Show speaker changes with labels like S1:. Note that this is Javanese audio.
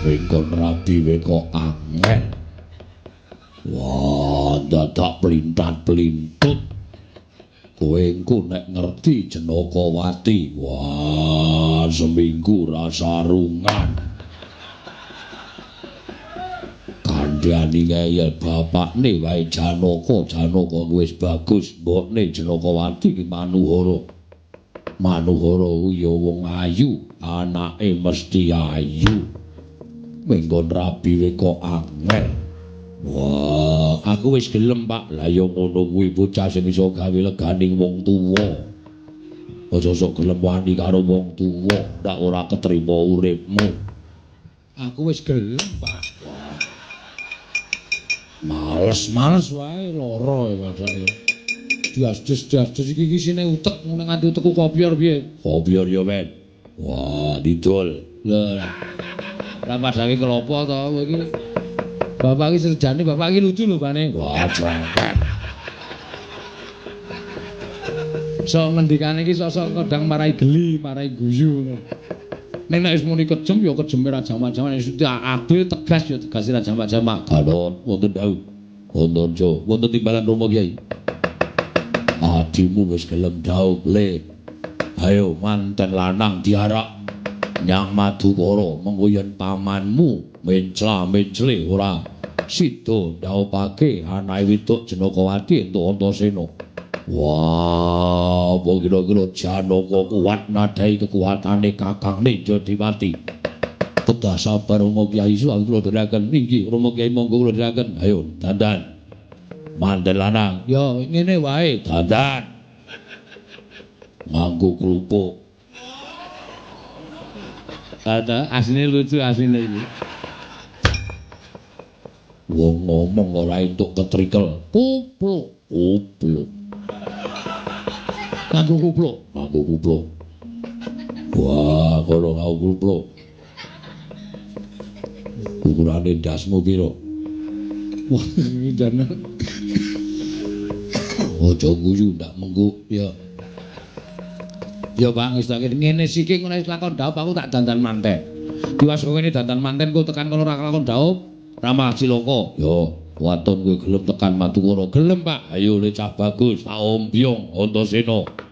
S1: Engkon rabi we kok angel. Wah, dadak plintat-plintut. Kowe engko nek ngerti Janakawati, wah, seminggu ra sarungan. Kandhani ngeyel bapakne wae Janaka, Janaka wis bagus, mbokne Janakawati ki Manuhara. Manuhara kuwi ya wong ayu, anake mesti ayu. Mengkon rabi we kok angel. Wah, aku wis gelem, Pak. Lah ya ngono kuwi bocah sing iso gawe leganing wong tuwa. Aja sok gelem wani karo wong tuwa, ndak ora ketrima uripmu. Aku wis gelem, Pak. Wah. Males-males wae lara ya padake. Diasdes-diasdes iki iki isine utek ngene nganti utekku kopior piye? Kopior ya, Men. Wah, didol. Lah. Lah padake klopo to kowe iki. Bapak iki serjane, bapak iki lucu lho, Pane. Wah, jangkep. Sok ngendikane iki sosok kadang marai geli, marai guyu ngono. Ning nek wis muni kejem ya kejeme ra jamak-jamak, nek wis adil tegas ya tegase ra jamak-jamak. Ganon wonten dawuh. Wonten jo, wonten timbalan Rama Kyai. Adimu wis gelem dhaup le. Ayo manten lanang diarak nyang Madukara, mengko yen pamanmu mencla-mencle ora sida dhaupake anake wedok Janakawati entuk Antasena. Wah, apa kira-kira Janaka kuat nadhahi kekuatane kakangne Jodimati. Kedah sabar Rama Kyai, suwun kula dherekaken. Inggih Rama Kyai, monggo kula dherekaken. Ayo dandan. Manten lanang. Ya ngene wae, dandan. Nganggo krupuk. Ada asline lucu asline iki. Wong ngomong ora entuk ketrikel. Kupluk, kupluk. Nganggo kupluk, nganggo kupluk. Wah, kono nganggo kupluk. Ukurane ndasmu pira? Wah, jane. Aja guyu ndak mengguk ya. Ya Pak, wis tak ngene siki ngono wis lakon dhaup aku tak dandan manten. Tiwas kok ngene dandan manten kok tekan kono ora lakon dhaup, ramah cilaka. Ya, waton kowe gelem tekan Madukara. Gelem, Pak. Ayo le cah bagus, tak ombyong Antasena.